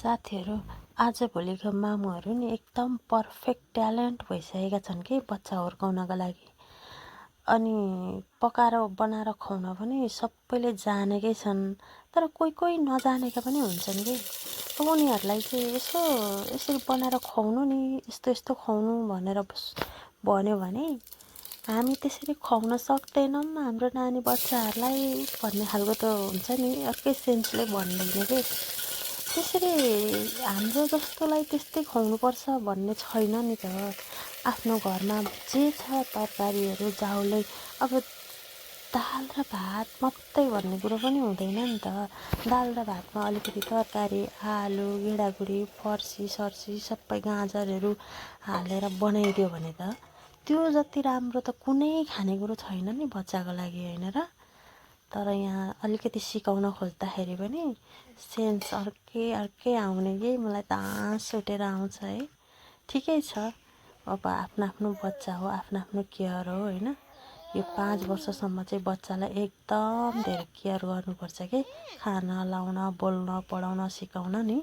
साथीहरू आजभोलिको मामुहरू नि एकदम पर्फेक्ट ट्यालेन्ट भइसकेका छन् कि बच्चा हुर्काउनका लागि। अनि पकाएर बनाएर खुवाउन पनि सबैले जानेकै छन्, तर कोही कोही नजानेका पनि हुन्छन् कि। अब उनीहरूलाई चाहिँ यसो यसरी बनाएर खुवाउनु नि, यस्तो यस्तो खुवाउनु भनेर भन्यो भने हामी त्यसरी खुवाउन सक्दैनौँ हाम्रो नानी बच्चाहरूलाई भन्ने खालको त हुन्छ नि, अर्कै सेन्सले भन्दैन कि। त्यसरी हाम्रो जस्तोलाई त्यस्तै खुवाउनुपर्छ भन्ने छैन नि त। आफ्नो घरमा जे छ तरकारीहरू जाउलै, अब दाल र भात मात्रै भन्ने कुरो पनि हुँदैन नि त। दाल र भातमा अलिकति तरकारी, आलु, गेडागुडी, फर्सी सर्सी सबै गाजरहरू हालेर बनाइदियो भने त त्यो जति राम्रो त कुनै खानेकुरो छैन नि बच्चाको लागि, होइन र। तर यहाँ अलिकति सिकाउन खोज्दाखेरि पनि सेन्स अर्कै आउने कि मलाई त हाँस उठेर आउँछ है। ठिकै छ, अब आफ्नो बच्चा हो, आफ्नो केयर हो होइन। यो 5 वर्षसम्म चाहिँ बच्चालाई एकदम धेरै केयर गर्नुपर्छ कि, खान लाउन बोल्न पढाउन सिकाउन नि।